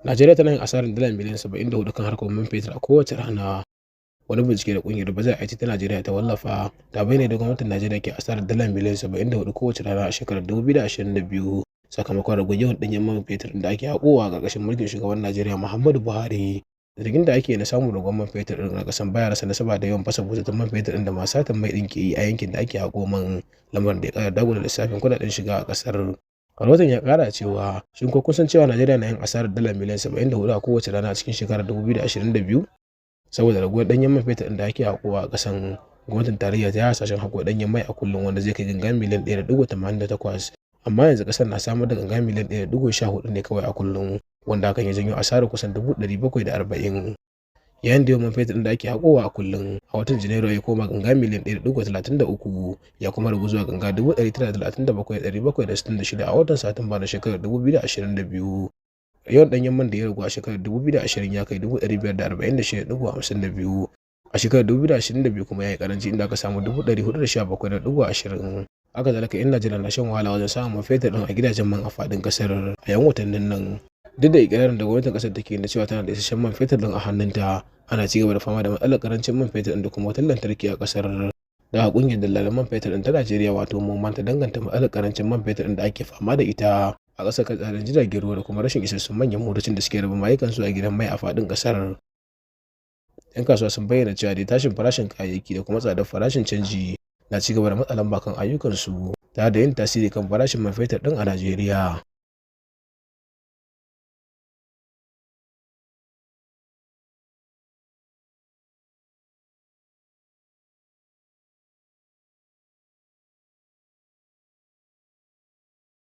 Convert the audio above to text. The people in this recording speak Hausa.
Najeriya tana yin asarar dala miliyan 74 kan harkar man fetur a kowace rana. Wani bincike da kungiyar Bazar IT ta Najeriya ta wallafa ta bayyana da gwamnatin Najeriya ke asarar dala miliyan 74 kowace rana a shekarar 2022 sakamakon raguwar yawan ɗanyen man fetur da ake haƙowa a ƙarƙashin mulkin shugaban Najeriya Muhammadu Buhari. Zargin da ake na samun raguwar man fetur ɗin a ƙasar baya rasa nasaba da yawan fasa bututun man fetur ɗin da masu satan mai ɗin ke yi a yankin da ake haƙo man, lamarin da ya ƙara dagula lissafin kuɗaɗen shiga a ƙasar. Rahoton ya ƙara cewa, shin ko kun san cewa Najeriya na yin asarar dala miliyan 74 a kowace rana a cikin shekarar 2022 saboda raguwar ɗanyen man fetur ɗin da ake haƙowa a ƙasan? Gwamnatin tarayya ta yi hasashen haƙo ɗanyen mai a kullum wanda zai kai ganga miliyan 1.88, amma yanzu ƙasar na samar da ganga miliyan 1.14 ne kawai a kullum, wanda hakan ya janyo asarar kusan 740,000. Yayin da yawan man fetur ɗin da ake haƙowa a kullum a watan Janairu ya koma ganga miliyan 1.33, ya kuma ragu zuwa ganga 937,766 a watan Satumba na shekarar 2022. Yawan ɗanyen man da ya ragu a shekarar 2020 ya kai 546.52, a shekarar 2022 kuma ya yi karanci, inda aka samu 417.20. Haka zalika, 'yan Najeriya na shan wahala wajen samun man fetur ɗin a gidajen man a faɗin ƙasar a 'yan watannin nan. Duk da ikirarin da gwamnatin ƙasar take na cewa tana da isasshen man fetur ɗin a hannunta, ana ci gaba da fama da matsalar karancin man fetur ɗin da kuma wutar lantarki a ƙasar. Da ƙungiyar dalalan man fetur ɗin ta Najeriya, wato MOMAN, ta danganta matsalar karancin man fetur ɗin da ake fama da ita a ƙasar kan tsarin jiragen ruwa da kuma rashin isassun manyan motocin da suke raba mayukansu a gidan mai a faɗin ƙasar. 'Yan kasuwa sun bayyana cewa dai tashin farashin kayayyaki da kuma tsadar farashin canji na ci gaba da matsa lamba kan ayyukansu, tare da yin tasiri kan farashin man fetur ɗin a Najeriya.